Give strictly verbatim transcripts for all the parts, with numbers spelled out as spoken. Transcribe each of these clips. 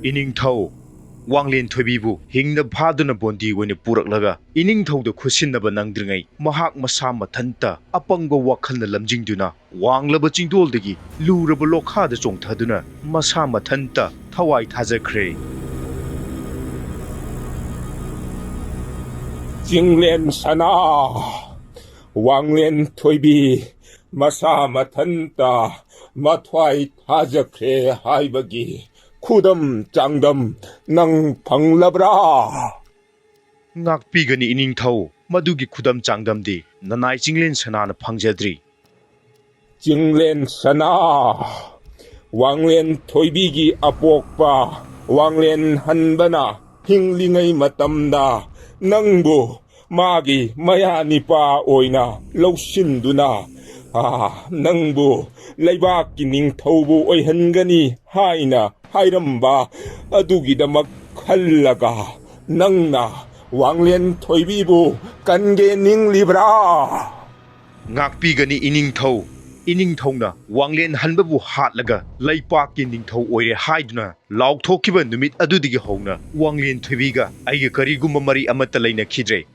ꯏꯅꯤꯡꯊꯧ, ꯋꯥꯡꯂꯦꯟ ꯊꯣꯏꯕꯤꯕꯨ ꯍꯤꯡꯅ ꯐꯥꯗꯨꯅ ꯕꯣꯟꯗꯤ ꯑꯣꯏꯅ ꯄꯨꯔꯛꯂꯒ ꯏꯅꯤꯡꯊꯧꯗ ꯈꯨꯠꯁꯤꯟꯅꯕ ꯅꯪꯗ꯭ꯔꯤꯉꯩ, ꯃꯍꯥꯛ ꯃꯁꯥ ꯃꯊꯟꯇ ꯑꯄꯪꯕ ꯋꯥꯈꯜꯅ ꯂꯝꯖꯤꯡꯗꯨꯅ ꯋꯥꯡꯂꯕ ꯆꯤꯡꯗꯣꯜꯗꯒꯤ ꯂꯨꯔꯕ ꯂꯣꯛꯈꯥꯗ ꯆꯣꯡꯊꯗꯨꯅ ꯃꯁꯥ ꯃꯊꯟꯇ ꯊꯋꯥꯏ ꯊꯥꯖꯈ꯭ꯔꯦ꯫ ꯆꯤꯡꯂꯦꯟ ꯁꯅꯥ, ꯋꯥꯡꯂꯦꯟ ꯊꯣꯏꯕꯤ ꯃꯁꯥ ꯃꯊꯟꯇ ꯃꯊ꯭ꯋꯥꯏ ꯊꯥꯖꯈ꯭ꯔꯦ ꯍꯥꯏꯕꯒꯤ ꯈꯨꯗꯝ ꯆꯥꯡꯗꯝ ꯅꯪ ꯐꯪꯂꯕ꯭ꯔꯥ? ꯉꯥꯛꯄꯤꯒꯅꯤ ꯏꯅꯤꯡꯊꯧ, ꯃꯗꯨꯒꯤ ꯈꯨꯗꯝ ꯆꯥꯡꯗꯝꯗꯤ ꯅꯅꯥꯏ ꯆꯤꯡꯂꯦꯟ ꯁꯅꯥꯅ ꯐꯪꯖꯗ꯭ꯔꯤ꯫ ꯆꯤꯡꯂꯦꯟ ꯁꯅꯥ, ꯋꯥꯡꯂꯦꯟ ꯊꯣꯏꯕꯤꯒꯤ ꯑꯄꯣꯛꯄ ꯋꯥꯡꯂꯦꯟ ꯍꯟꯕꯅ ꯍꯤꯡꯂꯤꯉꯩ ꯃꯇꯝꯗ ꯅꯪꯕꯨ ꯃꯥꯒꯤ ꯃꯌꯥ ꯅꯤꯄꯥ ꯑꯣꯏꯅ ꯂꯧꯁꯤꯟꯗꯨꯅ, ꯑꯥ, ꯅꯪꯕꯨ ꯂꯩꯕꯥꯛꯀꯤ ꯅꯤꯡꯊꯧꯕꯨ ꯑꯣꯏꯍꯟꯒꯅꯤ ꯍꯥꯏꯅ ꯍꯥꯏꯔꯝꯕ ꯑꯗꯨꯒꯤꯗꯃꯛ ꯈꯜꯂꯒ ꯅꯪꯅ ꯋꯥꯡꯂꯦꯟ ꯊꯣꯏꯕꯤꯕꯨ ꯀꯟꯒꯦ ꯅꯤꯡꯂꯤꯕ꯭ꯔꯥ? ꯉꯥꯛꯄꯤꯒꯅꯤ ꯏꯅꯤꯡꯊꯧ꯫ ꯏꯅꯤꯡꯊꯧꯅ ꯋꯥꯡꯂꯦꯟ ꯍꯟꯕꯕꯨ ꯍꯥꯠꯂꯒ ꯂꯩꯄꯥꯛꯀꯤ ꯅꯤꯡꯊꯧ ꯑꯣꯏꯔꯦ ꯍꯥꯏꯗꯨꯅ ꯂꯥꯎꯊꯣꯛꯈꯤꯕ ꯅꯨꯃꯤꯠ ꯑꯗꯨꯗꯒꯤ ꯍꯧꯅ ꯋꯥꯡꯂꯦꯟ ꯊꯣꯏꯕꯤꯒ ꯑꯩꯒ ꯀꯔꯤꯒꯨꯝꯕ ꯃꯔꯤ ꯑꯃꯠꯇ ꯂꯩꯅꯈꯤꯗ꯭ꯔꯦ꯫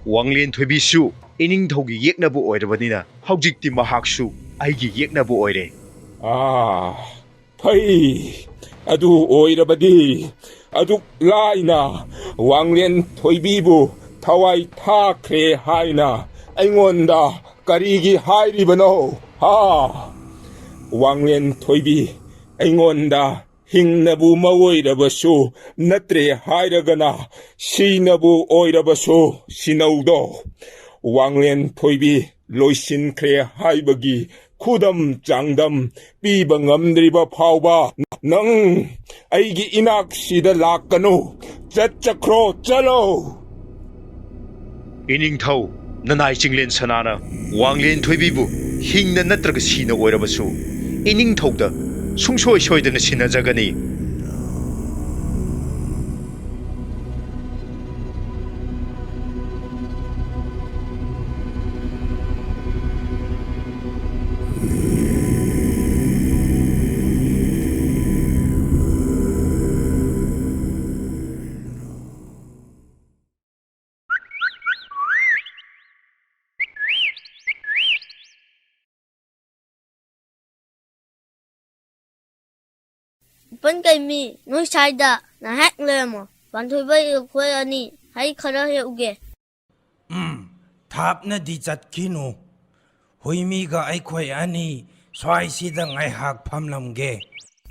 ꯋꯥꯡꯂꯦꯟ ꯊꯣꯏꯕꯤꯁꯨ ꯏꯅꯤꯡꯊꯧꯒꯤ ꯌꯦꯛꯅꯕ ꯑꯣꯏꯔꯕꯅꯤꯅ ꯍꯧꯖꯤꯛꯇꯤ ꯃꯍꯥꯛꯁꯨ ꯑꯩꯒꯤ ꯌꯦꯛꯅꯕ ꯑꯣꯏꯔꯦ꯫ ꯑꯥ, ꯐꯩ꯫ ꯑꯗꯨ ꯑꯣꯏꯔꯕꯗꯤ ꯑꯗꯨꯛ ꯂꯥꯏꯅ ꯋꯥꯡꯂꯦꯟ ꯊꯣꯏꯕꯤꯕꯨ ꯊꯋꯥꯏ ꯊꯥꯈ꯭ꯔꯦ ꯍꯥꯏꯅ ꯑꯩꯉꯣꯟꯗ ꯀꯔꯤꯒꯤ ꯍꯥꯏꯔꯤꯕꯅꯣ? ꯍꯥ? ꯋꯥꯡꯂꯦꯟ ꯊꯣꯏꯕꯤ, ꯑꯩꯉꯣꯟꯗ ꯍꯤꯡꯅꯕꯨ ꯃꯑꯣꯏꯔꯕꯁꯨ ꯅꯠꯇ꯭ꯔꯦ ꯍꯥꯏꯔꯒꯅ ꯁꯤꯅꯕꯨ ꯑꯣꯏꯔꯕꯁꯨ ꯁꯤꯅꯧꯗꯣ꯫ ꯋꯥꯡꯂꯦꯟ ꯊꯣꯏꯕꯤ ꯂꯣꯏꯁꯤꯟꯈ꯭ꯔꯦ ꯍꯥꯏꯕꯒꯤ ꯈꯨꯗꯝ ꯆꯥꯡꯗꯝ ꯄꯤꯕ ꯉꯝꯗ꯭ꯔꯤꯕ ꯐꯥꯎꯕ ꯅꯪ ꯑꯩꯒꯤ ꯏꯅꯥꯛꯁꯤꯗ ꯂꯥꯛꯀꯅꯨ꯫ ꯆꯠꯆꯈ꯭ꯔꯣ, ꯆꯠꯂꯣ꯫ ꯏꯅꯤꯡꯊꯧ, ꯅꯅꯥꯏ ꯆꯤꯡꯂꯦꯟ ꯁꯅꯥꯅ ꯋꯥꯡꯂꯦꯟ ꯊꯣꯏꯕꯤꯕꯨ ꯍꯤꯡꯅ ꯅꯠꯇ꯭ꯔꯒ ꯁꯤꯅ ꯑꯣꯏꯔꯕꯁꯨ ꯏꯅꯤꯡꯊꯧꯗ ꯁꯨꯡꯁꯣꯏ ꯁꯣꯏꯗꯅ ꯁꯤꯟꯅꯖꯒꯅꯤ꯫ ꯄꯟ ꯀꯩꯃꯤ, ꯅꯣꯏ ꯁ꯭ꯋꯥꯏꯗ ꯉꯥꯏꯍꯥꯛ ꯂꯩꯔꯝꯃꯣ꯫ ꯄꯥꯟꯊꯣꯏꯕ, ꯑꯩꯈꯣꯏ ꯑꯅꯤ ꯍꯩ ꯈꯔ ꯍꯦꯛꯎꯒꯦ꯫ ꯎꯝ, ꯊꯥꯞꯅꯗꯤ ꯆꯠꯈꯤꯅꯨ꯫ ꯍꯨꯏꯃꯤꯒ ꯑꯩꯈꯣꯏ ꯑꯅꯤ ꯁ꯭ꯋꯥꯏꯁꯤꯗ ꯉꯥꯏꯍꯥꯛ ꯐꯝꯂꯝꯒꯦ꯫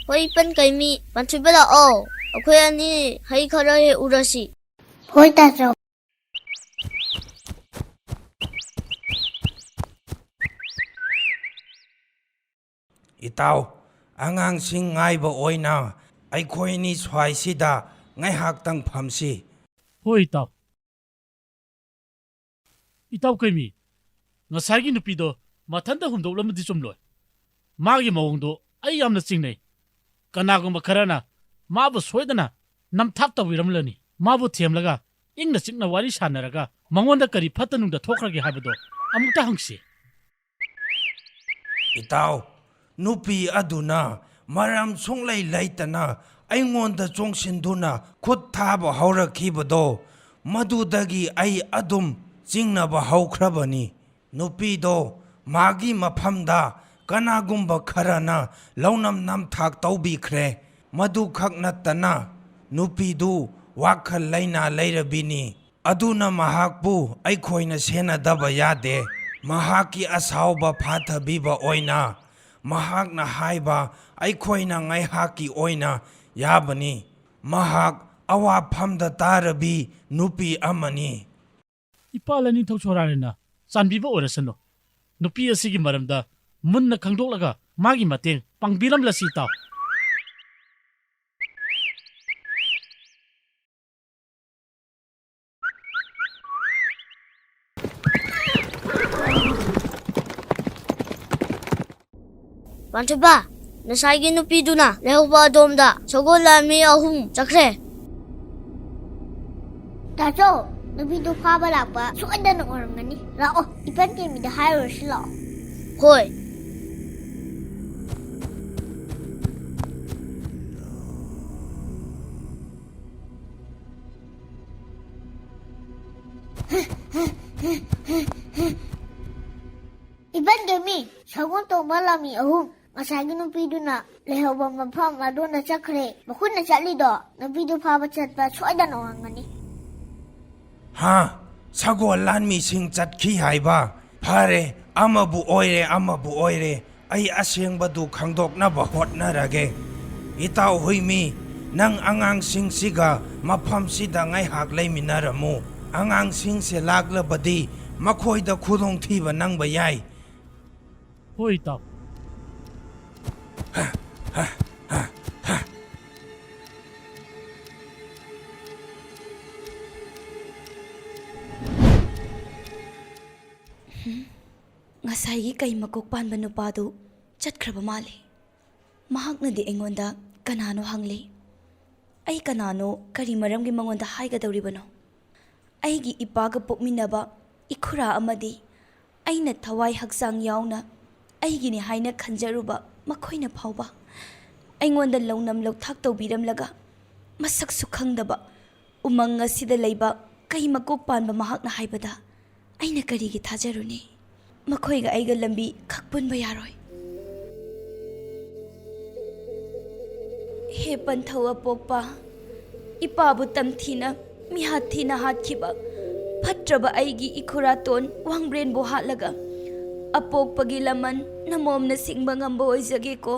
ꯍꯣꯏ, ꯄꯟ ꯀꯩꯃꯤ, ꯄꯥꯟꯊꯣꯏꯕ ꯂꯥꯛꯑꯣ꯫ ꯑꯩꯈꯣꯏ ꯑꯅꯤ ꯍꯩ ꯈꯔ ꯍꯦꯛꯎꯔꯁꯤ꯫ ꯍꯣꯏ, ꯇꯥꯆꯧ꯫ ꯏꯇꯥꯎ, ꯑꯉꯥꯡꯁꯤꯡ ꯉꯥꯏꯕ ꯑꯣꯏꯅ ꯑꯩꯈꯣꯏꯅꯤ ꯁ꯭ꯋꯥꯏꯁꯤꯗ ꯉꯥꯏꯍꯥꯛꯇꯪ ꯐꯝꯁꯤ꯫ ꯍꯣꯏ, ꯏꯇꯥꯎ꯫ ꯏꯇꯥꯎ ꯀꯩꯃꯤ, ꯉꯁꯥꯏꯒꯤ ꯅꯨꯄꯤꯗꯣ ꯃꯊꯟꯇ ꯍꯨꯟꯗꯣꯛꯂꯝꯃꯗꯤ ꯆꯨꯝꯂꯣꯏ꯫ ꯃꯥꯒꯤ ꯃꯑꯣꯡꯗꯣ ꯑꯩ ꯌꯥꯝꯅ ꯆꯤꯡꯅꯩ꯫ ꯀꯅꯥꯒꯨꯝꯕ ꯈꯔꯅ ꯃꯥꯕꯨ ꯁꯣꯏꯗꯅ ꯅꯝꯊꯥꯛ ꯇꯧꯕꯤꯔꯝꯂꯅꯤ꯫ ꯃꯥꯕꯨ ꯊꯦꯝꯂꯒ ꯏꯪꯅ ꯆꯤꯛꯅ ꯋꯥꯔꯤ ꯁꯥꯟꯅꯔꯒ ꯃꯉꯣꯟꯗ ꯀꯔꯤ ꯐꯠꯇ ꯅꯨꯡꯗ ꯊꯣꯛꯈ꯭ꯔꯒꯦ ꯍꯥꯏꯕꯗꯣ ꯑꯃꯨꯛꯇ ꯍꯪꯁꯤ꯫ ꯏꯇꯥꯎ, ꯅꯨꯄꯤ ꯑꯗꯨꯅ ꯃꯔꯝ ꯁꯨꯡꯂꯩ ꯂꯩꯇꯅ ꯑꯩꯉꯣꯟꯗ ꯆꯣꯡꯁꯤꯟꯗꯨꯅ ꯈꯨꯠ ꯊꯥꯕ ꯍꯧꯔꯛꯈꯤꯕꯗꯣ, ꯃꯗꯨꯗꯒꯤ ꯑꯩ ꯑꯗꯨꯝ ꯆꯤꯡꯅꯕ ꯍꯧꯈ꯭ꯔꯕꯅꯤ꯫ ꯅꯨꯄꯤꯗꯣ ꯃꯥꯒꯤ ꯃꯐꯝꯗ ꯀꯅꯥꯒꯨꯝꯕ ꯈꯔꯅ ꯂꯧꯅꯝ ꯅꯝꯊꯥꯛ ꯇꯧꯕꯤꯈ꯭ꯔꯦ꯫ ꯃꯗꯨꯈꯛ ꯅꯠꯇꯅ ꯅꯨꯄꯤꯗꯨ ꯋꯥꯈꯜ ꯂꯩꯅꯥ ꯂꯩꯔꯕꯤꯅꯤ꯫ ꯑꯗꯨꯅ ꯃꯍꯥꯛꯄꯨ ꯑꯩꯈꯣꯏꯅ ꯁꯦꯟꯅꯗꯕ ꯌꯥꯗꯦ꯫ ꯃꯍꯥꯛꯀꯤ ꯑꯁꯥꯎꯕ ꯐꯥꯊꯕꯤꯕ ꯑꯣꯏꯅ ꯃꯍꯥꯛꯅ ꯍꯥꯏꯕ ꯑꯩꯈꯣꯏꯅ ꯉꯥꯏꯍꯥꯛꯀꯤ ꯑꯣꯏꯅ ꯌꯥꯕꯅꯤ꯫ ꯃꯍꯥꯛ ꯑꯋꯥꯐꯝꯗ ꯇꯥꯔꯕꯤ ꯅꯨꯄꯤ ꯑꯃꯅꯤ꯫ ꯏꯄꯥ ꯂꯥꯏꯅꯤꯡꯊꯧ ꯁꯣꯔꯥꯔꯦꯟꯅ ꯆꯥꯟꯕꯤꯕ ꯑꯣꯏꯔꯁꯅꯨ꯫ ꯅꯨꯄꯤ ꯑꯁꯤꯒꯤ ꯃꯔꯝꯗ ꯃꯨꯟꯅ ꯈꯪꯗꯣꯛꯂꯒ ꯃꯥꯒꯤ ꯃꯇꯦꯡ ꯄꯥꯡꯕꯤꯔꯝꯂꯁꯤ, ꯏꯇꯥꯎ꯫ ꯄꯥꯟꯊꯣꯏꯕ, ꯉꯁꯥꯏꯒꯤ ꯅꯨꯄꯤꯗꯨꯅ ꯂꯩꯍꯧꯕ ꯑꯗꯣꯝꯗ ꯁꯒꯣꯜ ꯂꯥꯟꯃꯤ ꯑꯍꯨꯝ ꯆꯠꯈ꯭ꯔꯦ꯫ ꯇꯥꯆꯧ, ꯅꯨꯄꯤꯗꯨ ꯐꯥꯕ ꯂꯥꯛꯄ ꯁꯣꯏꯗꯅ ꯑꯣꯏꯔꯝꯒꯅꯤ꯫ ꯂꯥꯛꯑꯣ, ꯏꯄꯟ ꯀꯦꯃꯤꯗ ꯍꯥꯏꯔꯨꯔꯁꯤ ꯂꯥꯛꯑꯣ꯫ ꯍꯣꯏ꯫ ꯏꯕꯟ ꯒꯦꯃꯤ, ꯁꯒꯣꯜ ꯇꯣꯡꯕ ꯂꯥꯃꯤ ꯑꯍꯨꯝ ꯉꯁꯥꯏꯒꯤ ꯅꯨꯄꯤꯗꯨꯅ ꯂꯩꯍꯧꯕ ꯃꯐꯝ ꯑꯗꯨꯅ ꯆꯠꯈ꯭ꯔꯦ꯫ ꯃꯈꯣꯏꯅ ꯆꯠꯂꯤꯗꯣ ꯅꯨꯄꯤꯗꯨ ꯐꯥꯕ ꯆꯠꯄ ꯁꯣꯏꯗꯅ ꯑꯣꯏꯔꯝꯒꯅꯤ꯫ ꯍꯥ? ꯁꯒꯣꯜ ꯂꯥꯟꯃꯤꯁꯤꯡ ꯆꯠꯈꯤ ꯍꯥꯏꯕ? ꯐꯔꯦ, ꯑꯃꯕꯨ ꯑꯣꯏꯔꯦ, ꯑꯃꯕꯨ ꯑꯣꯏꯔꯦ, ꯑꯩ ꯑꯁꯦꯡꯕꯗꯨ ꯈꯪꯗꯣꯛꯅꯕ ꯍꯣꯠꯅꯔꯒꯦ꯫ ꯏꯇꯥꯎ ꯍꯨꯏꯃꯤ, ꯅꯪ ꯑꯉꯥꯡꯁꯤꯡꯁꯤꯒ ꯃꯐꯝꯁꯤꯗ ꯉꯥꯏꯍꯥꯛ ꯂꯩꯃꯤꯟꯅꯔꯝꯃꯨ꯫ ꯑꯉꯥꯡꯁꯤꯡꯁꯦ ꯂꯥꯛꯂꯕꯗꯤ ꯃꯈꯣꯏꯗ ꯈꯨꯗꯣꯡꯊꯤꯕ ꯅꯪꯕ ꯌꯥꯏ꯫ ꯍꯣꯏ, ꯏꯇꯥꯎ꯫ ꯉꯁꯥꯏꯒꯤ ꯀꯩ ꯃꯀꯣꯛ ꯄꯥꯟꯕ ꯅꯨꯄꯥꯗꯨ ꯆꯠꯈ꯭ꯔꯕ ꯃꯥꯜꯂꯦ꯫ ꯃꯍꯥꯛꯅꯗꯤ ꯑꯩꯉꯣꯟꯗ ꯀꯅꯥꯅꯣ ꯍꯪꯂꯤ꯫ ꯑꯩ ꯀꯅꯥꯅꯣ, ꯀꯔꯤ ꯃꯔꯝꯒꯤ ꯃꯉꯣꯟꯗ ꯍꯥꯏꯒꯗꯧꯔꯤꯕꯅꯣ? ꯑꯩꯒꯤ ꯏꯄꯥꯒ ꯄꯣꯛꯃꯤꯟꯅꯕ ꯏꯈꯨꯔꯥ ꯑꯃꯗꯤ ꯑꯩꯅ ꯊꯋꯥꯏ ꯍꯛꯆꯥꯡ ꯌꯥꯎꯅ ꯑꯩꯒꯤꯅꯤ ꯍꯥꯏꯅ ꯈꯟꯖꯔꯨꯕ ꯃꯈꯣꯏꯅ ꯐꯥꯎꯕ ꯑꯩꯉꯣꯟꯗ ꯂꯧꯅꯝ ꯂꯧꯊꯥꯛ ꯇꯧꯕꯤꯔꯝꯂꯒ, ꯃꯁꯛꯁꯨ ꯈꯪꯗꯕ ꯎꯃꯪ ꯑꯁꯤꯗ ꯂꯩꯕ ꯀꯩ ꯃꯀꯣꯛ ꯄꯥꯟꯕ ꯃꯍꯥꯛꯅ ꯍꯥꯏꯕꯗ ꯑꯩꯅ ꯀꯔꯤꯒꯤ ꯊꯥꯖꯔꯨꯅꯤ? ꯃꯈꯣꯏꯒ ꯑꯩꯒ ꯂꯝꯕꯤ ꯈꯛ ꯄꯨꯟꯕ ꯌꯥꯔꯣꯏ꯫ ꯍꯦ ꯄꯟꯊꯧ ꯑꯄꯣꯛꯄ, ꯏꯄꯥꯕꯨ ꯇꯝꯊꯤꯅ ꯃꯤꯍꯥꯠ ꯊꯤꯅ ꯍꯥꯠꯈꯤꯕ ꯐꯠꯇ꯭ꯔꯕ ꯑꯩꯒꯤ ꯏꯈꯨꯔꯥꯇꯣꯟ ꯋꯥꯡꯕ꯭ꯔꯦꯟꯕꯨ ꯍꯥꯠꯂꯒ ꯑꯄꯣꯛꯄꯒꯤ ꯂꯃꯟ ꯅꯃꯣꯝꯅ ꯁꯤꯡꯕ ꯉꯝꯕ ꯑꯣꯏꯖꯒꯦꯀꯣ꯫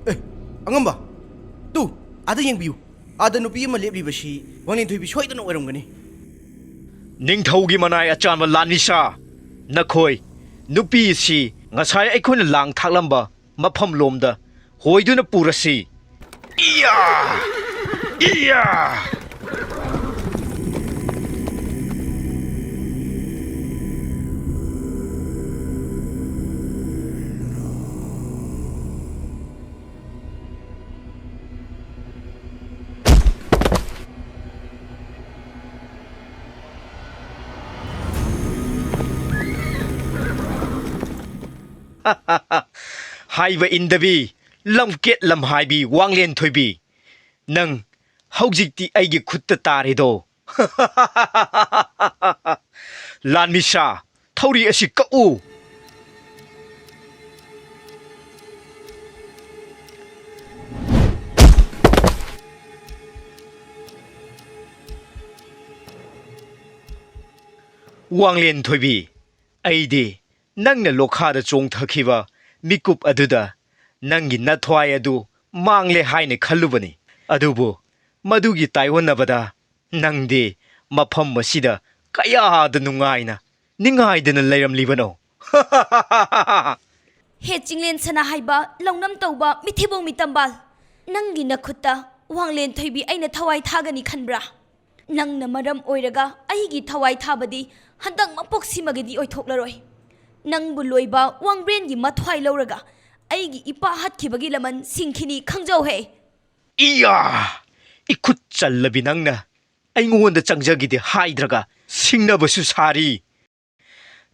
ꯑꯦ, ꯑꯉꯝꯕ! ꯇꯨ, ꯑꯥꯗ ꯌꯦꯡꯕꯤꯌꯨ꯫ ꯑꯥꯗ ꯅꯨꯄꯤ ꯑꯃ ꯂꯦꯞꯂꯤꯕꯁꯤ ꯋꯥꯡꯂꯦꯟꯊꯣꯏꯕꯤ ꯁꯣꯏꯗꯅ ꯑꯣꯏꯔꯝꯒꯅꯤ꯫ ꯅꯤꯡꯊꯧꯒꯤ ꯃꯅꯥꯏ ꯑꯆꯥꯟꯕ ꯂꯥꯟꯃꯤꯁꯥ, ꯅꯈꯣꯏ ꯅꯨꯄꯤ ꯑꯁꯤ ꯉꯁꯥꯏ ꯑꯩꯈꯣꯏꯅ ꯂꯥꯡ ꯊꯥꯛꯂꯝꯕ ꯃꯐꯝꯂꯣꯝꯗ ꯍꯣꯏꯗꯨꯅ ꯄꯨꯔꯁꯤ꯫ ꯏꯌꯥ! ꯏꯌꯥ! ꯍꯥꯏꯕ ꯏꯟꯗꯕꯤ, ꯂꯝꯀꯦꯠ ꯂꯝꯍꯥꯏꯕꯤ ꯋꯥꯡꯂꯦꯟ ꯊꯣꯏꯕꯤ, ꯅꯪ ꯍꯧꯖꯤꯛꯇꯤ ꯑꯩꯒꯤ ꯈꯨꯠꯇ ꯇꯥꯔꯦꯗꯣ꯫ ꯂꯥꯟꯃꯤꯁꯥ, ꯊꯧꯔꯤ ꯑꯁꯤ ꯀꯛꯎ꯫ ꯋꯥꯡꯂꯦꯟ ꯊꯣꯏꯕꯤ, ꯑꯩꯗꯤ ꯅꯪꯅ ꯂꯣꯈꯥꯗ ꯆꯣꯡꯊꯈꯤꯕ ꯃꯤꯀꯨꯞ ꯑꯗꯨꯗ ꯅꯪꯒꯤ ꯅꯊ꯭ꯋꯥꯏ ꯑꯗꯨ ꯃꯥꯡꯂꯦ ꯍꯥꯏꯅ ꯈꯜꯂꯨꯕꯅꯤ꯫ ꯑꯗꯨꯕꯨ ꯃꯗꯨꯒꯤ ꯇꯥꯏꯑꯣꯟꯅꯕꯗ ꯅꯪꯗꯤ ꯃꯐꯝ ꯑꯁꯤꯗ ꯀꯌꯥꯗ ꯅꯨꯡꯉꯥꯏꯅ, ꯅꯤꯡꯉꯥꯏꯗꯅ ꯂꯩꯔꯝꯂꯤꯕꯅꯣ? ꯍꯦ ꯆꯤꯡꯂꯦꯟ ꯁꯅꯥ ꯍꯥꯏꯕ ꯂꯧꯅꯝ ꯇꯧꯕ ꯃꯤꯊꯤꯕꯣꯡ ꯃꯤꯇꯝꯕꯥꯜ, ꯅꯪꯒꯤ ꯅꯈꯨꯠꯇ ꯋꯥꯡꯂꯦꯟ ꯊꯣꯏꯕꯤ ꯑꯩꯅ ꯊꯋꯥꯏ ꯊꯥꯒꯅꯤ ꯈꯟꯕ꯭ꯔꯥ? ꯅꯪꯅ ꯃꯔꯝ ꯑꯣꯏꯔꯒ ꯑꯩꯒꯤ ꯊꯋꯥꯏ ꯊꯥꯕꯗꯤ ꯍꯟꯗꯛ ꯃꯄꯣꯛꯁꯤꯃꯒꯗꯤ ꯑꯣꯏꯊꯣꯛꯂꯔꯣꯏ꯫ ꯅꯪꯕꯨ ꯂꯣꯏꯕ ꯋꯥꯡꯕ꯭ꯔꯦꯟꯒꯤ ꯃꯊ꯭ꯋꯥꯏ ꯂꯧꯔꯒ ꯑꯩꯒꯤ ꯏꯄꯥ ꯍꯥꯠꯈꯤꯕꯒꯤ ꯂꯃꯟ ꯁꯤꯡꯈꯤꯅꯤ, ꯈꯪꯖꯧꯍꯦ꯫ ꯏꯌꯥ! ꯏꯈꯨꯠ ꯆꯜꯂꯕꯤ ꯅꯪꯅ ꯑꯩꯉꯣꯟꯗ ꯆꯪꯖꯒꯦꯗꯤ ꯍꯥꯏꯗ꯭ꯔꯒ ꯁꯤꯡꯅꯕꯁꯨ ꯁꯥꯔꯤ꯫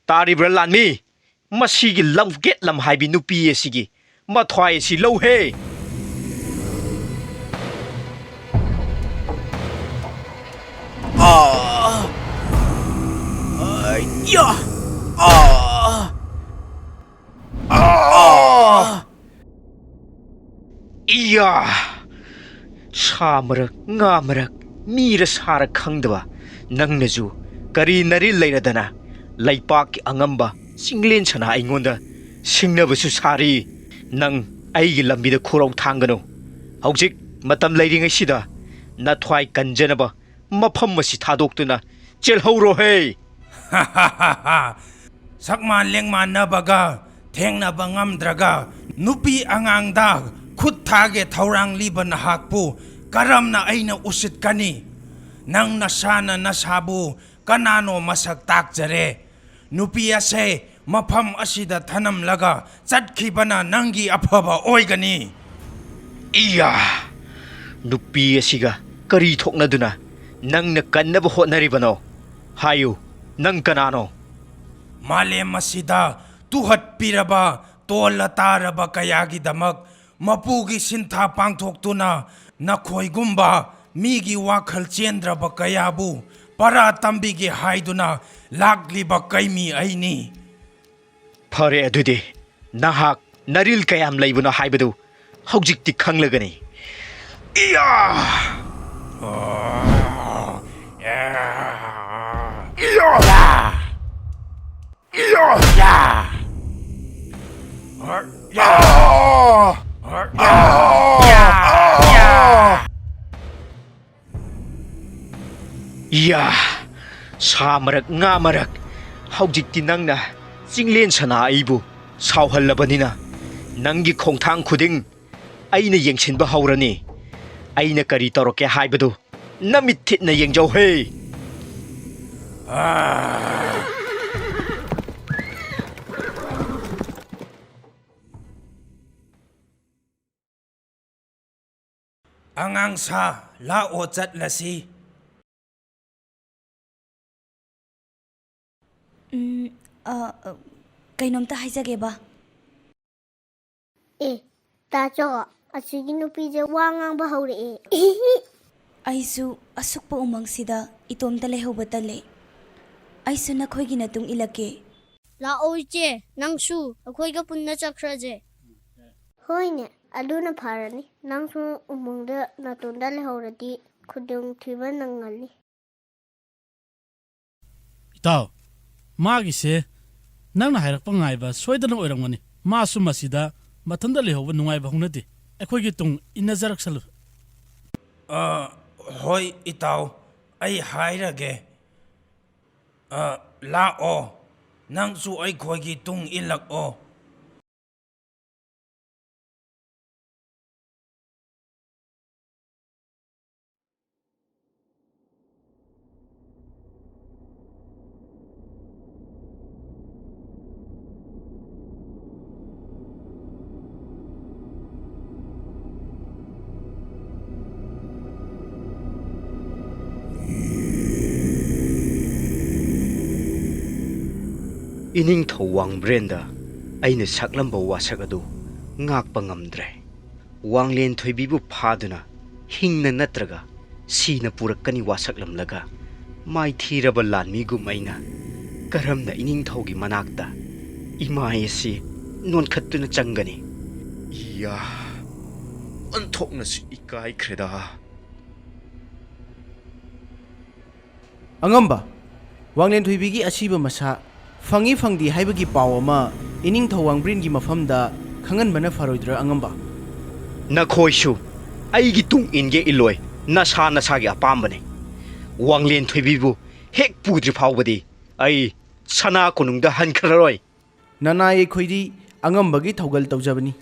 ꯇꯥꯔꯤꯕ꯭ꯔꯥ ꯂꯥꯟꯃꯤ? ꯃꯁꯤꯒꯤ ꯂꯝꯒꯦꯠ ꯂꯝꯍꯥꯏꯕꯤ ꯅꯨꯄꯤ ꯑꯁꯤꯒꯤ ꯃꯊ꯭ꯋꯥꯏ ꯑꯁꯤ ꯂꯧꯍꯦ꯫ ꯑꯥ! ꯑꯌꯥ! ꯑꯥ! ꯑꯥ! ꯏꯌꯥ! ꯁꯥ ꯃꯔꯛ, ꯉꯥ ꯃꯔꯛ, ꯃꯤꯔ ꯁꯥꯔ ꯈꯪꯗꯕ ꯅꯪꯅꯁꯨ ꯀꯔꯤ ꯅꯔꯤ ꯂꯩꯔꯗꯅ ꯂꯩꯄꯥꯛꯀꯤ ꯑꯉꯝꯕ ꯆꯤꯡꯂꯦꯟ ꯁꯅꯥ ꯑꯩꯉꯣꯟꯗ ꯁꯤꯡꯅꯕꯁꯨ ꯁꯥꯔꯤ꯫ ꯅꯪ ꯑꯩꯒꯤ ꯂꯝꯕꯤꯗ ꯈꯨꯔꯧ ꯊꯥꯡꯒꯅꯨ꯫ ꯍꯧꯖꯤꯛ ꯃꯇꯝ ꯂꯩꯔꯤꯉꯩꯁꯤꯗ ꯅꯊ꯭ꯋꯥꯏ ꯀꯟꯖꯅꯕ ꯃꯐꯝ ꯑꯁꯤ ꯊꯥꯗꯣꯛꯇꯨꯅ ꯆꯦꯜꯍꯧꯔꯣꯍꯦ! ꯁꯛꯃꯥꯟ ꯂꯦꯡꯃꯥꯟꯅꯕꯒ ꯊꯦꯡꯅꯕ ꯉꯝꯗ꯭ꯔꯒ ꯅꯨꯄꯤ ꯑꯉꯥꯡꯗ ꯈꯨꯠ ꯊꯥꯒꯦ ꯊꯧꯔꯥꯡꯂꯤꯕ ꯅꯍꯥꯛꯄꯨ ꯀꯔꯝꯅ ꯑꯩꯅ ꯎꯁꯤꯠꯀꯅꯤ? ꯅꯪ ꯅꯁꯥꯅ ꯅꯁꯥꯕꯨ ꯀꯅꯥꯅꯣ ꯃꯁꯛ ꯇꯥꯛꯆꯔꯦ꯫ ꯅꯨꯄꯤ ꯑꯁꯦ ꯃꯐꯝ ꯑꯁꯤꯗ ꯊꯅꯝꯂꯒ ꯆꯠꯈꯤꯕꯅ ꯅꯪꯒꯤ ꯑꯐꯕ ꯑꯣꯏꯒꯅꯤ꯫ ꯏꯌꯥ! ꯅꯨꯄꯤ ꯑꯁꯤꯒ ꯀꯔꯤ ꯊꯣꯛꯅꯗꯨꯅ ꯅꯪꯅ ꯀꯟꯅꯕ ꯍꯣꯠꯅꯔꯤꯕꯅꯣ? ꯍꯥꯏꯌꯨ, ꯅꯪ ꯀꯅꯥꯅꯣ? ꯃꯥꯂꯦꯝ ꯑꯁꯤꯗ ꯇꯨꯍꯠꯄꯤꯔꯕ ꯇꯣꯜꯂ ꯇꯥꯔꯕ ꯀꯌꯥꯒꯤꯗꯃꯛ ꯃꯄꯨꯒꯤ ꯁꯤꯟꯊꯥ ꯄꯥꯡꯊꯣꯛꯇꯨꯅ ꯅꯈꯣꯏꯒꯨꯝꯕ ꯃꯤꯒꯤ ꯋꯥꯈꯜ ꯆꯦꯟꯗ꯭ꯔꯕ ꯀꯌꯥꯕꯨ ꯄꯔꯥ ꯇꯝꯕꯤꯒꯦ ꯍꯥꯏꯗꯨꯅ ꯂꯥꯛꯂꯤꯕ ꯀꯩꯃꯤ ꯑꯩꯅꯤ꯫ ꯐꯔꯦ, ꯑꯗꯨꯗꯤ ꯅꯍꯥꯛ ꯅꯔꯤꯜ ꯀꯌꯥꯝ ꯂꯩꯕꯅꯣ ꯍꯥꯏꯕꯗꯨ ꯍꯧꯖꯤꯛꯇꯤ ꯈꯪꯂꯒꯅꯤ꯫ ꯏꯌꯥ! ꯏꯌꯥ! ꯏꯌꯥ! ꯌꯥ! ꯁꯥ ꯃꯔꯛ, ꯉꯥ ꯃꯔꯛ, ꯍꯧꯖꯤꯛꯇꯤ ꯅꯪꯅ ꯆꯤꯡꯂꯦꯟ ꯁꯅꯥ ꯑꯩꯕꯨ ꯁꯥꯎꯍꯜꯂꯕꯅꯤꯅ, ꯅꯪꯒꯤ ꯈꯣꯡꯊꯥꯡ ꯈꯨꯗꯤꯡ ꯑꯩꯅ ꯌꯦꯡꯁꯤꯟꯕ ꯍꯧꯔꯅꯤ꯫ ꯑꯩꯅ ꯀꯔꯤ ꯇꯧꯔꯛꯀꯦ ꯍꯥꯏꯕꯗꯨ ꯅꯃꯤꯠ ꯊꯤꯠꯅ ꯌꯦꯡꯖꯧꯍꯦ꯫ ꯑꯉꯥꯡ ꯁꯥ, ꯂꯥꯛꯑꯣ ꯆꯠꯂꯁꯤ꯫ ꯎꯝ, ꯑ, ꯑ, ꯀꯩꯅꯣꯝꯇ ꯍꯥꯏꯖꯒꯦꯕ꯫ ꯑꯦ, ꯇꯥꯆꯧ, ꯑꯁꯤꯒꯤ ꯅꯨꯄꯤꯁꯦ ꯋꯥ ꯉꯥꯡꯕ ꯍꯧꯔꯛꯑꯦ꯫ ꯑꯩꯁꯨ ꯑꯁꯨꯛꯄ ꯎꯃꯪꯁꯤꯗ ꯏꯇꯣꯝꯇ ꯂꯩꯍꯧꯕ ꯇꯜꯂꯦ꯫ ꯑꯩꯁꯨ ꯅꯈꯣꯏꯒꯤ ꯃꯇꯨꯡ ꯏꯜꯂꯛꯀꯦ꯫ ꯂꯥꯛꯑꯣ ꯏꯆꯦ, ꯅꯪꯁꯨ ꯑꯩꯈꯣꯏꯒ ꯄꯨꯟꯅ ꯆꯠꯈ꯭ꯔꯁꯦ꯫ ꯍꯣꯏꯅꯦ, ꯑꯗꯨꯅ ꯐꯔꯅꯤ꯫ ꯅꯪꯁꯨ ꯎꯃꯪꯗ ꯅꯥꯇꯣꯟꯗ ꯂꯩꯍꯧꯔꯗꯤ ꯈꯨꯗꯣꯡꯊꯤꯕ ꯅꯪꯒꯅꯤ꯫ ꯏꯇꯥꯎ, ꯃꯥꯒꯤꯁꯦ ꯅꯪꯅ ꯍꯥꯏꯔꯛꯄ ꯉꯥꯏꯕ ꯁꯣꯏꯗꯅ ꯑꯣꯏꯔꯝꯒꯅꯤ꯫ ꯃꯥꯁꯨ ꯃꯁꯤꯗ ꯃꯊꯟꯇ ꯂꯩꯍꯧꯕ ꯅꯨꯡꯉꯥꯏꯕ ꯍꯧꯅꯗꯦ꯫ ꯑꯩꯈꯣꯏꯒꯤ ꯇꯨꯡ ꯏꯟꯅꯖꯔꯛꯁꯅꯨ꯫ ꯑ, ꯍꯣꯏ ꯏꯇꯥꯎ, ꯑꯩ ꯍꯥꯏꯔꯒꯦ꯫ ꯑ, ꯂꯥꯛꯑꯣ, ꯅꯪꯁꯨ ꯑꯩꯈꯣꯏꯒꯤ ꯇꯨꯡ ꯏꯜꯂꯛꯑꯣ꯫ ꯏꯅꯤꯡꯊꯧ ꯋꯥꯡꯕ꯭ꯔꯦꯟꯗ ꯑꯩꯅ ꯁꯛꯂꯝꯕ ꯋꯥꯁꯛ ꯑꯗꯨ ꯉꯥꯛꯄ ꯉꯝꯗ꯭ꯔꯦ꯫ ꯋꯥꯡꯂꯦꯟ ꯊꯣꯏꯕꯤꯕꯨ ꯐꯥꯗꯨꯅ ꯍꯤꯡꯅ ꯅꯠꯇ꯭ꯔꯒ ꯁꯤꯅ ꯄꯨꯔꯛꯀꯅꯤ ꯋꯥꯁꯛꯂꯝꯂꯒ, ꯃꯥꯏꯊꯤꯔꯕ ꯂꯥꯟꯃꯤꯒꯨꯝ ꯑꯩꯅ ꯀꯔꯝꯅ ꯏꯅꯤꯡꯊꯧꯒꯤ ꯃꯅꯥꯛꯇ ꯏꯃꯥꯏ ꯑꯁꯤ ꯅꯣꯟꯈꯠꯇꯨꯅ ꯆꯪꯒꯅꯤ? ꯏꯌꯥ, ꯑꯣꯟꯊꯣꯛꯅꯁꯨ ꯏꯀꯥꯏꯈ꯭ꯔꯦꯗ꯫ ꯑꯉꯝꯕ, ꯋꯥꯡꯂꯦꯟ ꯊꯣꯏꯕꯤꯒꯤ ꯑꯁꯤꯕ ꯃꯁꯥ ꯐꯪꯏ ꯐꯪꯗꯦ ꯍꯥꯏꯕꯒꯤ ꯄꯥꯎ ꯑꯃ ꯏꯅꯤꯡꯊꯧ ꯋꯥꯡꯕ꯭ꯔꯦꯟꯒꯤ ꯃꯐꯝꯗ ꯈꯪꯍꯟꯕꯅ ꯐꯔꯣꯏꯗ꯭ꯔꯥ, ꯑꯉꯝꯕ? ꯅꯈꯣꯏꯁꯨ ꯑꯩꯒꯤ ꯇꯨꯡ ꯏꯟꯒꯦ ꯏꯜꯂꯣꯏ, ꯅꯁꯥ ꯅꯁꯥꯒꯤ ꯑꯄꯥꯝꯕꯅꯤ꯫ ꯋꯥꯡꯂꯦꯟ ꯊꯣꯏꯕꯤꯕꯨ ꯍꯦꯛ ꯄꯨꯗ꯭ꯔꯤ ꯐꯥꯎꯕꯗꯤ ꯑꯩ ꯁꯅꯥ ꯀꯣꯅꯨꯡꯗ ꯍꯟꯈ꯭ꯔꯔꯣꯏ꯫ ꯅꯅꯥꯏ ꯑꯩꯈꯣꯏꯗꯤ ꯑꯉꯝꯕꯒꯤ ꯊꯧꯒꯜ ꯇꯧꯖꯕꯅꯤ꯫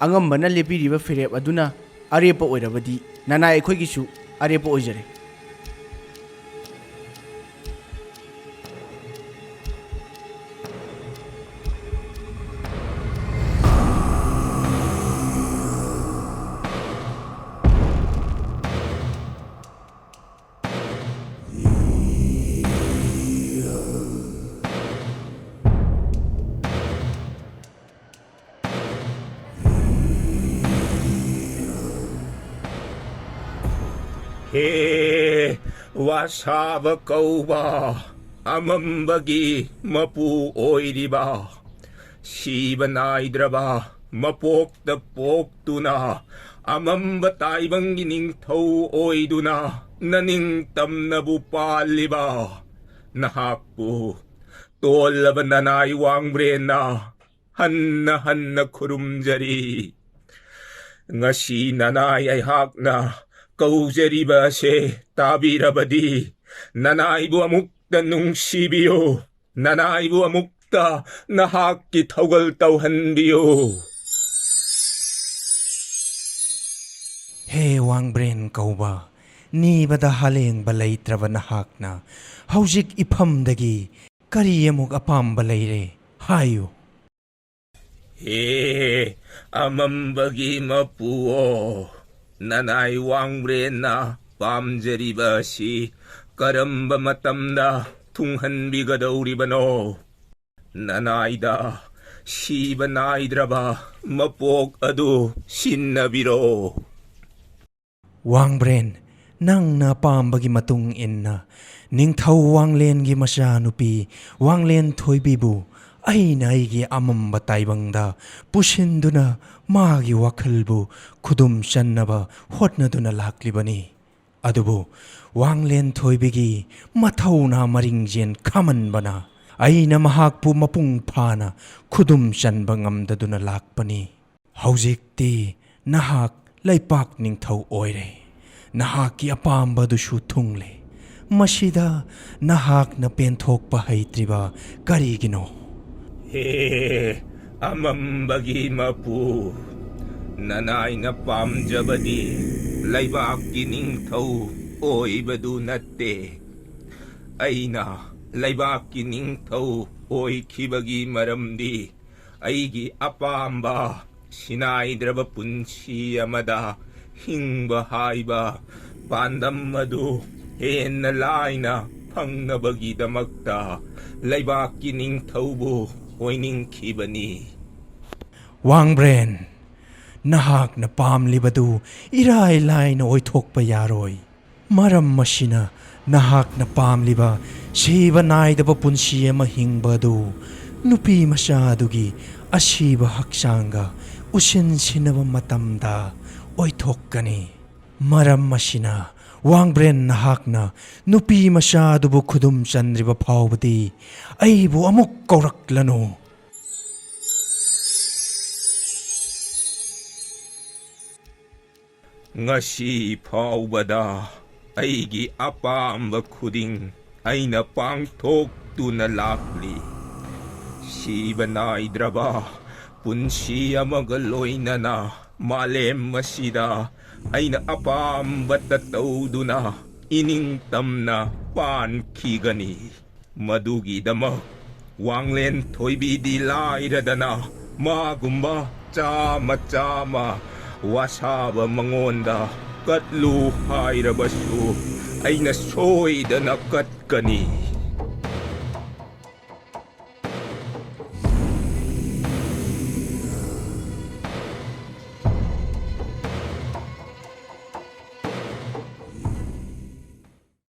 ꯑꯉꯝꯕꯅ ꯂꯦꯞꯄꯤꯔꯤꯕ ꯐꯤꯔꯦꯞ ꯑꯗꯨꯅ ꯑꯔꯦꯞꯄ ꯑꯣꯏꯔꯕꯗꯤ ꯅꯅꯥꯏ ꯑꯩꯈꯣꯏꯒꯤꯁꯨ ꯑꯔꯦꯞꯄ ꯑꯣꯏꯖꯔꯦ꯫ ꯍꯦ ꯋꯥꯁꯥꯕ ꯀꯧꯕ, ꯑꯃꯝꯕꯒꯤ ꯃꯄꯨ ꯑꯣꯏꯔꯤꯕ, ꯁꯤꯕ ꯅꯥꯏꯗ꯭ꯔꯕ ꯃꯄꯣꯛꯇ ꯄꯣꯛꯇꯨꯅ, ꯑꯃꯝꯕ ꯇꯥꯏꯕꯪꯒꯤ ꯅꯤꯡꯊꯧ ꯑꯣꯏꯗꯨꯅ, ꯅꯅꯤꯡ ꯇꯝꯅꯕꯨ ꯄꯥꯜꯂꯤꯕ ꯅꯍꯥꯛꯄꯨ ꯇꯣꯜꯂꯕ ꯅꯅꯥꯏ ꯋꯥꯡꯕ꯭ꯔꯦꯟꯅ ꯍꯟꯅ ꯍꯟꯅ ꯈꯨꯔꯨꯝꯖꯔꯤ꯫ ꯉꯁꯤ ꯅꯅꯥꯏ ꯑꯩꯍꯥꯛꯅ ꯀꯧꯖꯔꯤꯕ ꯑꯁꯦ ꯇꯥꯕꯤꯔꯕꯗꯤ, ꯅꯅꯥꯏꯕꯨ ꯑꯃꯨꯛꯇ ꯅꯨꯡꯁꯤꯕꯤꯌꯨ, ꯅꯅꯥꯏꯕꯨ ꯑꯃꯨꯛꯇ ꯅꯍꯥꯛꯀꯤ ꯊꯧꯒꯜ ꯇꯧꯍꯟꯕꯤꯌꯨ꯫ ꯍꯦ ꯋꯥꯡꯕ꯭ꯔꯦꯟ ꯀꯧꯕ, ꯅꯤꯕꯗ ꯍꯥꯂꯦꯡꯕ ꯂꯩꯇ꯭ꯔꯕ ꯅꯍꯥꯛꯅ ꯍꯧꯖꯤꯛ ꯏꯐꯝꯗꯒꯤ ꯀꯔꯤ ꯑꯃꯨꯛ ꯑꯄꯥꯝꯕ ꯂꯩꯔꯦ? ꯍꯥꯏꯌꯨ꯫ ꯍꯦ ꯑꯃꯝꯕꯒꯤ ꯃꯄꯨꯑꯣ, ꯅꯅꯥꯏ ꯋꯥꯡꯕ꯭ꯔꯦꯟꯅ ꯄꯥꯝꯖꯔꯤꯕ ꯑꯁꯤ ꯀꯔꯝꯕ ꯃꯇꯝꯗ ꯊꯨꯡꯍꯟꯕꯤꯒꯗꯧꯔꯤꯕꯅꯣ? ꯅꯅꯥꯏꯗ ꯁꯤꯕ ꯅꯥꯏꯗ꯭ꯔꯕ ꯃꯄꯣꯛ ꯑꯗꯨ ꯁꯤꯟꯅꯕꯤꯔꯣ꯫ ꯋꯥꯡꯕ꯭ꯔꯦꯟ, ꯅꯪꯅ ꯑꯄꯥꯝꯕꯒꯤ ꯃꯇꯨꯡ ꯏꯟꯅ ꯅꯤꯡꯊꯧ ꯋꯥꯡꯂꯦꯟꯒꯤ ꯃꯆꯥꯅꯨꯄꯤ ꯋꯥꯡꯂꯦꯟ ꯊꯣꯏꯕꯤꯕꯨ ꯑꯩꯅ ꯑꯩꯒꯤ ꯑꯃꯝꯕ ꯇꯥꯏꯕꯪꯗ ꯄꯨꯁꯤꯟꯗꯨꯅ ꯃꯥꯒꯤ ꯋꯥꯈꯜꯕꯨ ꯈꯨꯗꯨꯝ ꯆꯟꯅꯕ ꯍꯣꯠꯅꯗꯨꯅ ꯂꯥꯛꯂꯤꯕꯅꯤ꯫ ꯑꯗꯨꯕꯨ ꯋꯥꯡꯂꯦꯟ ꯊꯣꯏꯕꯤꯒꯤ ꯃꯊꯧꯅꯥ ꯃꯔꯤꯡꯖꯦꯟ ꯈꯥꯃꯟꯕꯅ ꯑꯩꯅ ꯃꯍꯥꯛꯄꯨ ꯃꯄꯨꯡ ꯐꯥꯅ ꯈꯨꯗꯨꯝ ꯆꯟꯕ ꯉꯝꯗꯗꯨꯅ ꯂꯥꯛꯄꯅꯤ꯫ ꯍꯧꯖꯤꯛꯇꯤ ꯅꯍꯥꯛ ꯂꯩꯄꯥꯛ ꯅꯤꯡꯊꯧ ꯑꯣꯏꯔꯦ꯫ ꯅꯍꯥꯛꯀꯤ ꯑꯄꯥꯝꯕꯗꯨꯁꯨ ꯊꯨꯡꯂꯦ꯫ ꯃꯁꯤꯗ ꯅꯍꯥꯛꯅ ꯄꯦꯟꯊꯣꯛꯄ ꯍꯩꯇ꯭ꯔꯤꯕ ꯀꯔꯤꯒꯤꯅꯣ? ꯍꯦ ꯑꯃꯝꯕꯒꯤ ꯃꯄꯨ, ꯅꯅꯥꯏꯅ ꯄꯥꯝꯖꯕꯗꯤ ꯂꯩꯕꯥꯛꯀꯤ ꯅꯤꯡꯊꯧ ꯑꯣꯏꯕꯗꯨ ꯅꯠꯇꯦ꯫ ꯑꯩꯅ ꯂꯩꯕꯥꯛꯀꯤ ꯅꯤꯡꯊꯧ ꯑꯣꯏꯈꯤꯕꯒꯤ ꯃꯔꯝꯗꯤ ꯑꯩꯒꯤ ꯑꯄꯥꯝꯕ ꯁꯤꯅꯥꯏꯗ꯭ꯔꯕ ꯄꯨꯟꯁꯤ ꯑꯃꯗ ꯍꯤꯡꯕ ꯍꯥꯏꯕ ꯄꯥꯟꯗꯝ ꯑꯗꯨ ꯍꯦꯟꯅ ꯂꯥꯏꯅ ꯐꯪꯅꯕꯒꯤꯗꯃꯛꯇ ꯂꯩꯕꯥꯛꯀꯤ ꯅꯤꯡꯊꯧꯕꯨ ꯑꯣꯏꯅꯤꯡꯈꯤꯕꯅꯤ꯫ ꯋꯥꯡꯕ꯭ꯔꯦꯟ, ꯅꯍꯥꯛꯅ ꯄꯥꯝꯂꯤꯕꯗꯨ ꯏꯔꯥꯏ ꯂꯥꯏꯅ ꯑꯣꯏꯊꯣꯛꯄ ꯌꯥꯔꯣꯏ꯫ ꯃꯔꯝ ꯑꯁꯤꯅ ꯅꯍꯥꯛꯅ ꯄꯥꯝꯂꯤꯕ ꯁꯤꯕ ꯅꯥꯏꯗꯕ ꯄꯨꯟꯁꯤ ꯑꯃ ꯍꯤꯡꯕ ꯑꯗꯨ ꯅꯨꯄꯤ ꯃꯆꯥ ꯑꯗꯨꯒꯤ ꯑꯁꯤꯕ ꯍꯛꯆꯥꯡꯒ ꯎꯁꯤꯟꯁꯤꯟꯅꯕ ꯃꯇꯝꯗ ꯑꯣꯏꯊꯣꯛꯀꯅꯤ꯫ ꯃꯔꯝ ꯑꯁꯤꯅ ꯋꯥꯡꯕ꯭ꯔꯦꯟ, ꯅꯍꯥꯛꯅ ꯅꯨꯄꯤ ꯃꯆꯥ ꯑꯗꯨꯕꯨ ꯈꯨꯗꯨꯝ ꯆꯟꯗ꯭ꯔꯤꯕ ꯐꯥꯎꯕꯗꯤ ꯑꯩꯕꯨ ꯑꯃꯨꯛ ꯀꯧꯔꯛꯂꯅꯨ꯫ ꯉꯁꯤ ꯐꯥꯎꯕꯗ ꯑꯩꯒꯤ ꯑꯄꯥꯝꯕ ꯈꯨꯗꯤꯡ ꯑꯩꯅ ꯄꯥꯡꯊꯣꯛꯇꯨꯅ ꯂꯥꯛꯂꯤ꯫ ꯁꯤꯕ ꯅꯥꯏꯗ꯭ꯔꯕ ꯄꯨꯟꯁꯤ ꯑꯃꯒ ꯂꯣꯏꯅꯅ ꯃꯥꯂꯦꯝ ꯑꯁꯤꯗ ꯑꯩꯅ ꯑꯄꯥꯝꯕꯇ ꯇꯧꯗꯨꯅ ꯏꯅꯤꯡꯇꯝꯅ ꯄꯥꯟꯈꯤꯒꯅꯤ꯫ ꯃꯗꯨꯒꯤꯗꯃꯛ ꯋꯥꯡꯂꯦꯟ ꯊꯣꯏꯕꯤꯗꯤ ꯂꯥꯏꯔꯗꯅ ꯃꯥꯒꯨꯝꯕ ꯆꯥꯝꯃ ꯆꯥꯝꯃ ꯋꯥꯁꯥꯕ ꯃꯉꯣꯟꯗ ꯀꯠꯂꯨ ꯍꯥꯏꯔꯕꯁꯨ ꯑꯩꯅ ꯁꯣꯏꯗꯅ ꯀꯠꯀꯅꯤ꯫